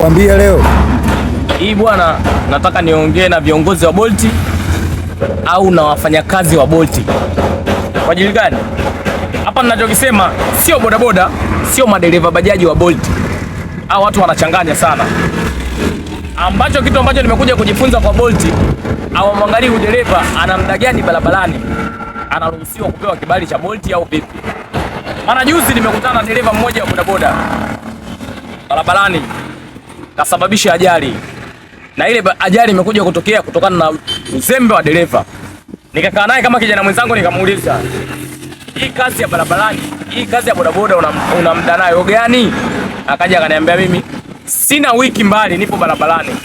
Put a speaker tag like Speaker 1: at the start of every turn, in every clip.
Speaker 1: Kwambia leo
Speaker 2: Hii bwana, nataka niongee na viongozi wa Bolt au na wafanyakazi wa Bolt. Kwa ajili gani? Hapa ninachokisema sio bodaboda, sio madereva bajaji wa Bolt. Hao watu wanachanganya sana. Ambacho kitu ambacho nimekuja kujifunza kwa Bolt, hawamwangalii udereva ana muda gani barabarani, anaruhusiwa kupewa kibali cha Bolt au vipi? Maana juzi nimekutana na dereva mmoja wa bodaboda barabarani kasababisha ajali na ile ajali imekuja kutokea kutokana na uzembe wa dereva. Nikakaa naye kama kijana mwenzangu, nikamuuliza hii kazi ya barabarani, hii kazi ya bodaboda una muda nayo gani? Akaja akaniambia mimi sina wiki mbali, nipo barabarani.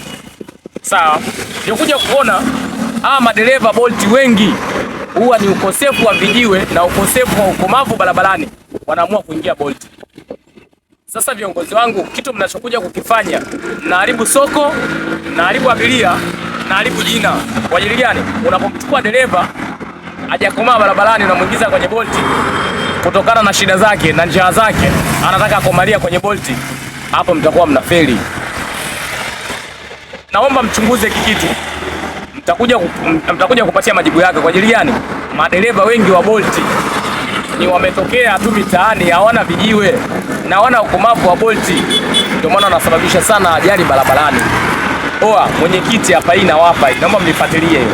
Speaker 2: Sawa, nikuja kuona hawa madereva Bolt wengi huwa ni ukosefu wa vijiwe na ukosefu wa ukomavu barabarani, wanaamua kuingia Bolt. Sasa viongozi wangu, kitu mnachokuja kukifanya, mnaharibu soko, mnaharibu abiria, mnaharibu jina. Kwa ajili gani? Unapomchukua dereva hajakomaa barabarani, unamuingiza kwenye Bolt kutokana na shida zake na njaa zake, anataka akomalia kwenye Bolt, hapo mtakuwa mnafeli. Naomba mchunguze hiki kitu, mtakuja kupatia majibu yake. Kwa ajili gani? Madereva wengi wa Bolt ni wametokea tu mitaani, hawana vijiwe na hawana ukomavu wa Bolt, ndio maana wanasababisha sana ajali barabarani. Oa mwenyekiti hapa, hii nawapa hii, naomba mnifuatilie hiyo.